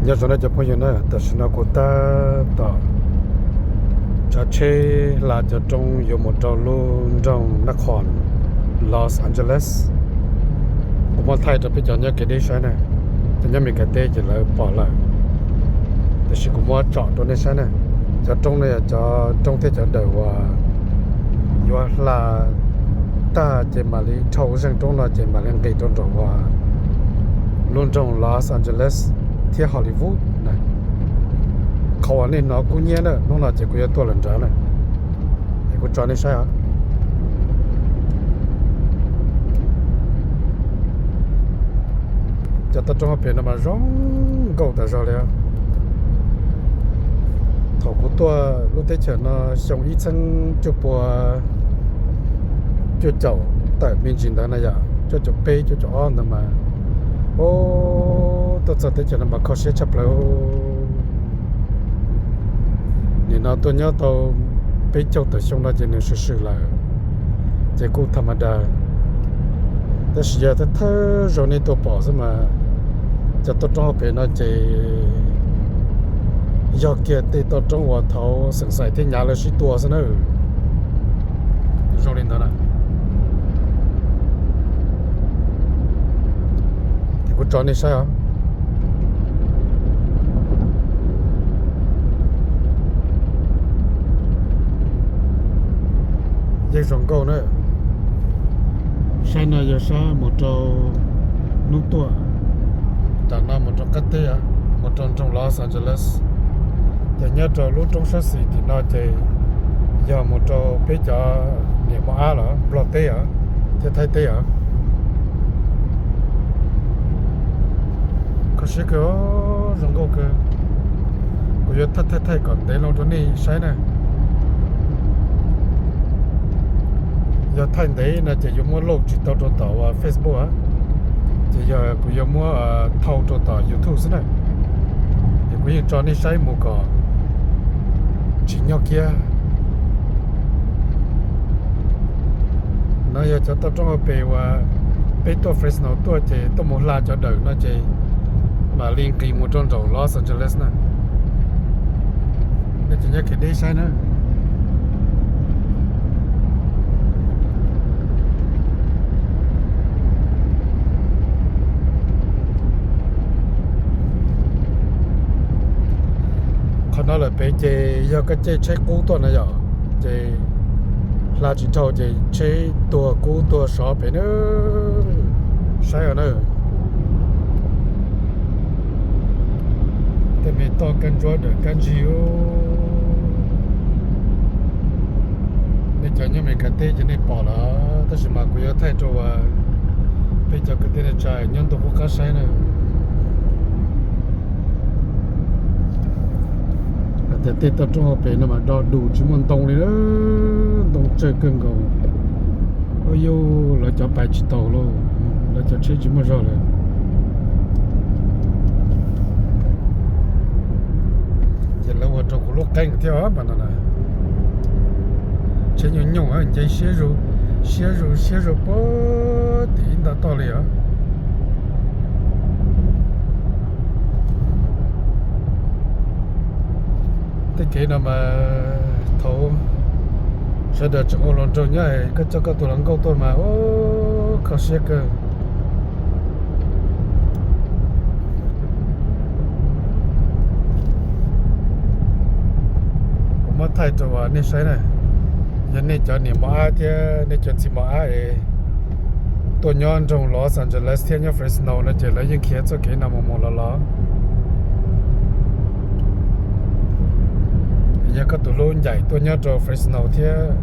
Nyob zoo nej cov phooj ywg na, tam sim no kuv tab tom tsav tsheb hla cov roob yuav mus rau lub nroog Nab Khoos, Los Angeles. Kuv muab thaij rau peb cov nyob kev deb saib na, cov nyob Mes Kas teb ces lawv pom lawm, tiam sis kuv muab tsom rau nej saib na. Cov roob no yog cov roob thiab cov dawm uas yuav hla tag ces mam li dhau zeeg roob no ces mam li nqis rau nraum uas lub nroog Los Angeles thiab Hollywood na. Qhov uas nej hnov kub hnyiab na, hnub no ces kuv yuav tuaj lawm nrad na, es kuv tso nej saib os. Cov toj roob hauv pes no mas zoo nkauj tas zog li. Thaum kuv tuaj lub teb chaws no xyoo ib txheeb cuaj pua cuaj caum tawm me ntsis ntawd na yom, cuaj caum peb cuaj caum ob ntawd mas, o, tuaj txog teb chaws no mas kho siab tshaj plaws. Nim no tuaj nyob tau peb caug tawm xyoo no ces nws swm swm lawm, ces kuj tha ma da. Tab sis yog thawj thawj zaug nej tuaj pom xwb mas, cov toj roob hauv pes no ces yog kiag tej toj roob uas thaum Xeem Xais thiab Nyav lawv sib tua xwb na. Zoo li ntawd na. Ces kuv tso nej saib os. Yeej zoo nkauj na. Sab no yog sab mus rau hnub tuaj, tam no mus rau qab teb, mus rau nroog Los Angeles. Ces nyob rau lub roob sab xis tim no ces yog mus rau peb cov niam mos ab los Nplog teb os thiab Thaib teb os. Kho siab kawg, zoo nkauj kawg. Kuv yuav thaij thaij thaij kom ntev loo rau nej saib na. Yog thaij ntev no ces yuav muab load tsis tau rau tom Facebook, ces yog kuv yuav muab thau rau tom YouTube xwb na. Es kuv yeej tso nej saib mus kom tsim nyog kiag. No yog cov toj roob hauv pes uas peb tuaj Fresno tuaj ces tuaj mus hla cov dawm no ces mam li nqis mus rau nraum Los Angeles na. Nej cov nyob kev deb saib na. Qhov no lawm pem ces yog koj caij tsheb qub tuaj na yom, ces hla tsis dhau ces tsheb tuag kub tuag sov pem na. Saib os na. Tej me toj kab ntsuab dawm kab ntsig. Nej cov nyob Amelikas teb ces nej pom lawm, tab sis mas kuv yuav thaij rau uas peb cov kwv tij neej tsa nyob ntuj qub qab saib na. Hais tias tej toj roob hauv pes no mas do dus tsis muaj ntoo li, ntoo tsawg kawg nkaus. Ua yuj, lawv cov pais tsis taus lauj, lawv cov tsheb tsis muaj zog lawm. Ces lawv ua rau kuv lub qeej thiab mas no na. Tsheb nyooj nyooj nce siab zuj, siab zuj siab zuj puag tim ib nta toj li os. Tej kev no mas thaum sawv daws tseem ua hluas nraug nyob es koj coj koj tus hluas nkauj tuaj mas ua kho siab kawg. Kuv muab thaij rau nej saib na. Yog nej cov niam mos ab thiab nej cov txiv mos ab es tuaj nyob nroog Los Angeles thiab nyob Fresno no ces lawv yeej khiav txoj kev no mus mus los los. Yog koj tus hlub ncaim tuaj nyob rau Fresno thiab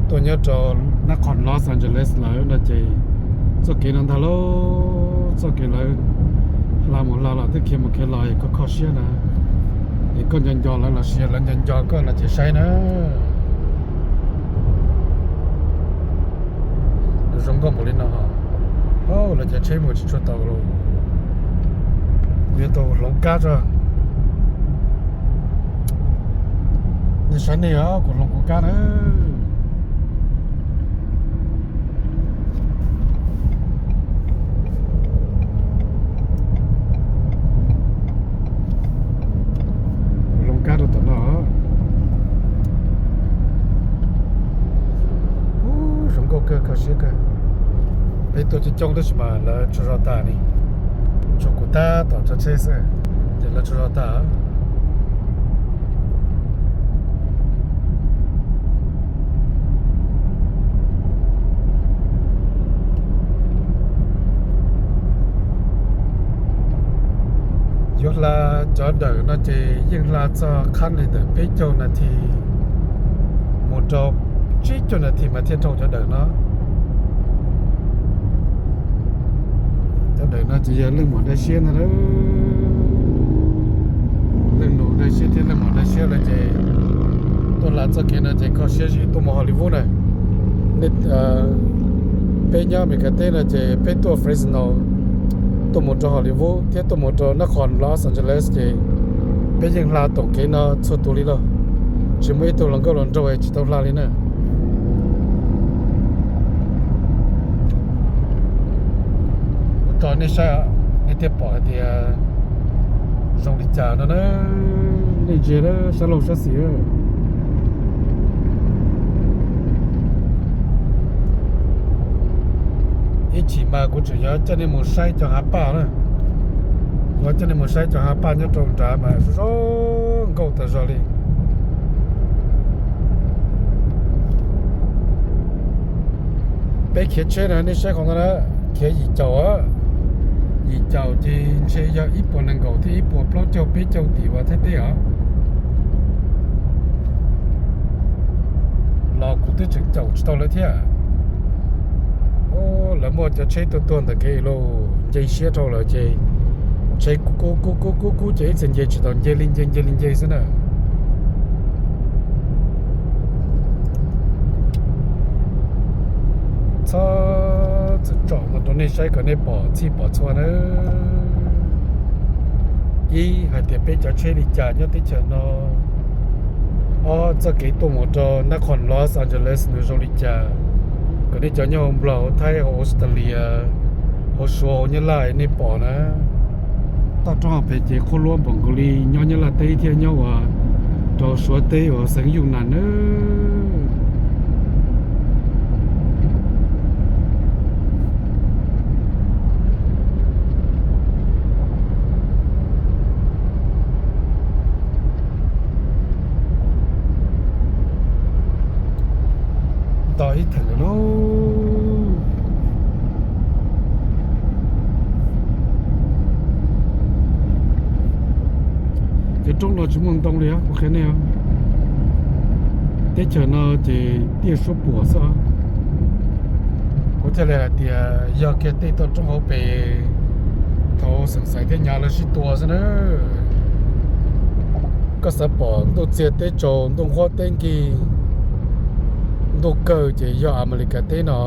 tuaj nyob rau nab qhos Los Angeles lawm no ces txoj kev no ntag lauj, txoj kev lawv hla mus hla los thiab khiav mus khiav los es koj kho siab na. Es koj nco nco lawv los sis lawv nco nco koj no ces saib na. Zoo nkauj npaum li no, lawv cov tsheb mus tsis tshua tau los. Yuav tau hloov kab tso. Nej saib nej os, kuv hloov kuv kab na. Coob coob tab sis mas lawv tsaug zog tag li. Tshuav kuv tab tom tsav tsheb xwb, ces lawv tsaug zog tag. Yuav hla cov dawm no ces yeej hla txog qhab li ntawm peb caug nas this mus rau tsib caug nas this mas thiaj dhau cov dawm no. Cov dawm no ces yog leej muam daj siab ntag. Leej nus daj siab thiab leej muam daj siab lawm ces tuaj hla txoj kev no ces kho siab zim tuaj mus Hollywood na. Nej, peb nyob Amelikas teb no ces peb tuaj Fresno, tuaj mus rau Hollywood thiab tuaj mus rau nab qhos Los Angeles ces peb yeej hla toom kev no txhua tus li lauj. Tsis muaj ib tug hluas nkauj hluas nraug tsis tau hla li na. Kuv tso nej saib, nej thiaj pom hais tias zoo li cas no na. Nej ntsia sab laug sab xis. Ib chim mas kuv tseem yuav coj nej mus saib cov hav paj na. Kuv coj nej mus saib cov hav paj nyob rau nrad mas zoo zoo nkauj tas zog li. Peb khiav tsheb na, nej saib qhov no na, khiav yim caum, yim caum ces ntshe yog ib puas nees nkaum thiab ib puas plaub caug peb caug tim uas Thaib teb os. Los kuv twb tseem caum tsis tau lawv thiab. Lawv muaj cov tsheb tuag tuag ntawm kev los nce siab dhau lawm ces tsheb kub kub kub kub kub kub ces ib txhia nce tsis tau, nce li nce nce li nce xwb na. Txhob txwm tsom no rau nej saib kom nej pom txhij pom txhua na. Ib hais tias peb cov tsheb li cas nyob teb chaws no. Ob, txoj kev tuaj mus rau nab qhos Los Angeles nws zoo li cas, kom nej cov nyob hauv Nplog, hauv Thaib, hauv Australia, hauv Suav, hauv Nyab Laj nej pom na. Toj roob hauv pes ces qhuav luab npaum nkaus li nyob Nyab Laj teb thiab nyob uas rau Suav teb uas xeev Yuj Nas na. Nto ib theem lawm lauj. Cov roob no tsis muaj ntoo li os, kuv qhia nej os. Teb chaws no ces tiaj suab puam xwb. Kuv thiaj li hais tias yog kiag tej toj roob hauv pes thaum xeem Xais thiab Nyav lawv sib tua xwb na. Koj xav pom ntuj txiag teb tsaus, ntuj nqhuab teb nkig, ntuj kawg ces yog Amelikas teb no.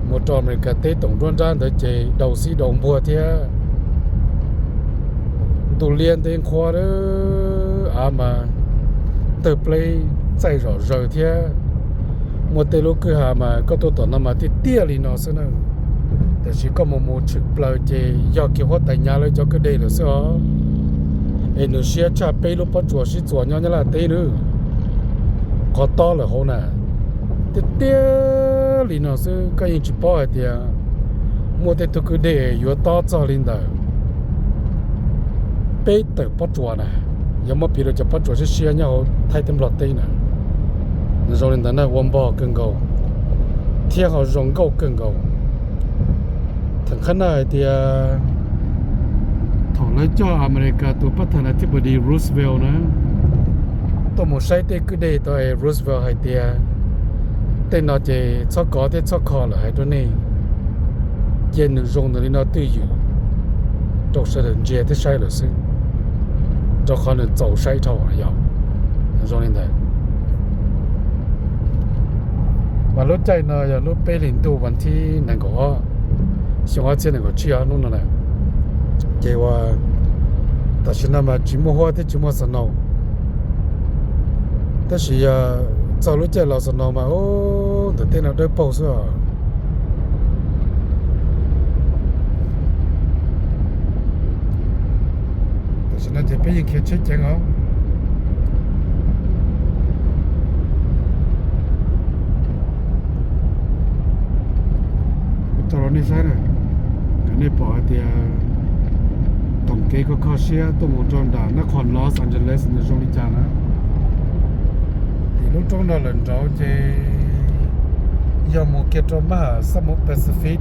Mus rau Amelikas teb toom nruab nrab ntawd ces daus xib daus npuag thiab ntuj liab nteb nqhuab, av mas tawg pleb txaij zom zaws thiab. Muaj tej lub kwj ha mas koj tuaj tom no mas tiaj tiaj li no xwb na. Tiam sis koj mus mus tshwm plaws ces yog kiag huab tais Nyav lawv cov kwj deg lawm xwb os. Es nws siab tshaj peb lub pob tsuas sib txuas nyob Nyab Laj teb nawb. Qhov tob lawm hauv na, tiaj tiaj li no xwb koj yeej tsis paub hais tias muaj tej tug kwj deg yuav tob txog li ntawm peb tawm pob tsuas na. Yog muab piv rau cov pob tsuas siab siab nyob hauv Thaib teb Nplog teb na, nws zoo li ntawd na, ua npog kawg nkaus thiab ho zoo nkauj kawg nkaus. Theem qhab na hais tias thaum lawv coj Amelikas tus pab thas nas thib pos dis Roosevelt na tuaj mus saib tej kwj deg tod es Roosevelt hais tias tej no ces txhob kov thiab txhob kho lawm hais rau nej. Cia nws zoo ntawm li no twj ywm rau sawv daws ntsia thiab saib lawm xwb, rau qhov nws txaus saib dhau yog zoo li ntawd. Mas lub caij no yog lub peb hlis ntuj vas thib nees nkaum ob, xyoo ob txhiab nees nkaum tsib os hnub no na. Ces uas tam sim no mas tsis muaj huab thiab tsis muaj snow. Tab sis yog txog lub caij los snow mas ub ntawm tej no dawb paug xwb os. Tam sim no ces peb yeej khiav tsheb ceev os. Kuv tso rau nej saib na. Tias toom kev kho kho siab tuaj mus rau nram nab qhos Los Angeles nws zoo li cas na. Tim lub roob no lawm nraud ces yog mus kiag rau mab ham South Pacific,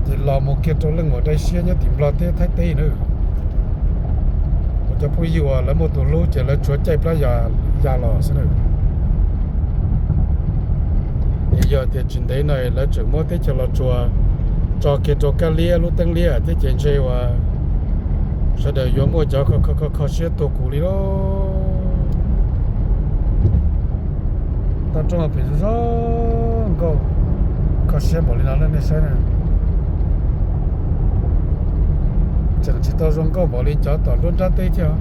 ces los mus kiag rau leej muam dai siab nyob tim Nplog teb Thaib teb na. Kuv cov phooj ywg uas lawv muaj tus hlub ces lawv tsuav caij plab ya los xwb na. Es yog tias tsis ntev no lawv tseem muab teb chaws Los Tsuas tso kiag rau kab liab lub teeb liab thiab ces ntshe uas sawv daws yuav muaj cov kho kho kho siab tuag kuv li lauj. Toj roob pem zoo zoo nkauj, kho siab npaum li no nej saib na. Tseem tsis tau zoo nkauj npaum li cov tom nruab nrab teb thiab,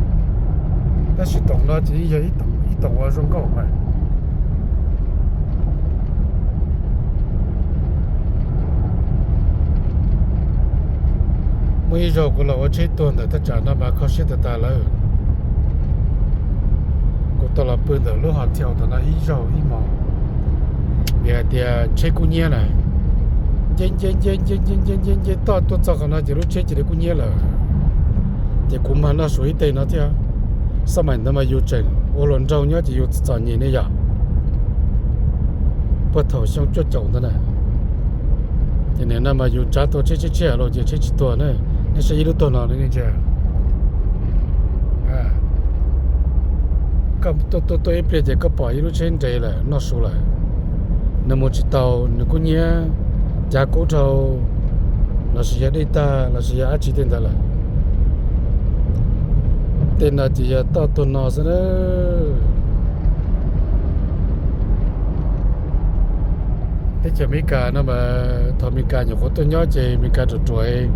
tab sis toom no ces yeej yog ib toom uas zoo nkauj mas. Muaj ib zaug kuv los ua tsheb tuag ntawm thaj tsam no mas kho siab tas tas lawm. Kuv tau los pw ntawm lub hotel tom no ib zaug ib hmos, vim hais tias tsheb kub hnyiab na. Nce nce nce nce nce nce nce nce toj tuaj txog qhov no ces lub tsheb cia li kub hnyiab lawm. Ces kuv mag noj su ib teg no thiab, xab maim ntawd mas yus tseem ua hluas nraug nyob ces yus txom nyem ne yom. Puag thaum xyoo cuaj caum ntawd na, ces nim no mas yus tsav tau tsheb tshiab tshiab los ces tsheb tsis tuag na. Nej saib ib lub tuag no ne, nej ntsia. Koj tuaj tuaj tuaj ib pliag ces koj pom ib lub tsheb nres lawm noj su lawm. Nws mus tsis tau, nws kub hnyiab, cav kub dhau, lossis yog dej tag lossis yog dab tsi tej ntawd lawm. Tej no ces yog toj tuag no xwb na. Teb chaws Amelikas no mas thaum Amelikas nyuam qhuav tuaj nyob ces Amelikas ruam ruam,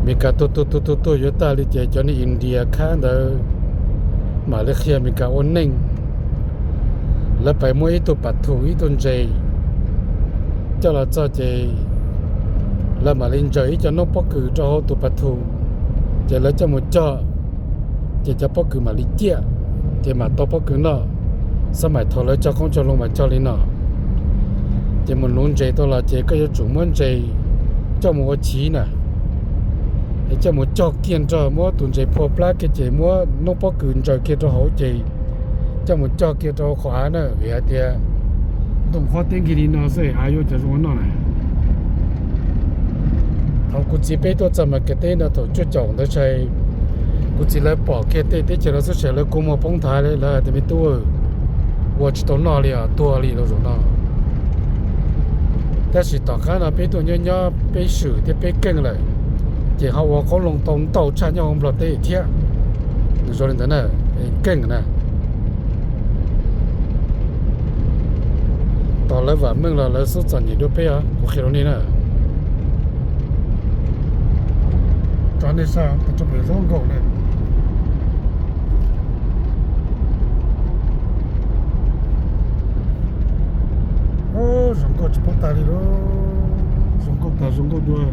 Amelikas tuag tuag tuag tuag tuag yuav tag li ces cov neeg India khab ntawd mam li qhia Amelikas ua neej. Lawv pais muab ib tug pas thu ib tug ntses coj los txog ces lawv mam li ntsaws ib co noob pob kws rau hauv tus pas thu, ces lawv coj mus cog, ces cov pob kws mam li ciaj, ces mam tau pob kws noj. Xab maim thaum lawv cog qoob cog loo mas cog li no. Ces mus nuv ntses tau los ces koj yuav tsum muab ntses coj mus ua chiv na, es coj mus cog kiag nrog muab tus ntses phua plab kiag ces muab noob pob kws ntsaws kiag rau hauv ces coj mus cog kiag rau hauv qhov av na, vim hais tias ntuj qhuav teb nkig li no xwb av yuav cov zoo ua noj na. Thaum kuv txiv peb tuaj txog Amelikas teb no thaum cuaj caum ntawd tshais, kuv txiv lawv pom kiag tej teb chaws no xwb tshais lawv kua muag poob nthav li, lawv hais tias me tub, ua tsis tau noj li os, tuag li los zaum no. Tab sis tom qab no peb tuaj nyob nyob peb swm thiab peb keej lawm, ces ho ua qoob loo tau ntau tshaj nyob hauv Nplog teb thiab. Nws zoo li ntawd na, keej na. Tos lawv vam meej los lawv xub txom nyem dua peb os, kuv qhia rau nej na. Tso nej saib, tau tso pem zoo nkauj na. Zoo nkauj tsis paub tag li lauj, zoo nkauj tag zoo nkauj dua.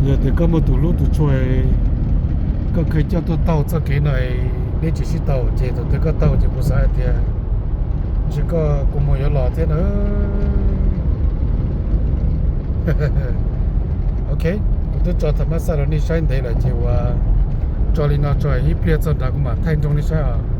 Yog tias koj muaj tus hlub tus tshua, koj kheev coj tuaj taug txoj kev no, neb tsis sib tau ces thaum twg koj taug ces kuv xav hais tias ntshe koj kua muag yuav los thiab na. Ok, kuv twb tso tham mab xaj rau nej saib ntev lawm ces ua tso li no tso, ib pliag txog nrad kuv mam thaij nroo nej saib os.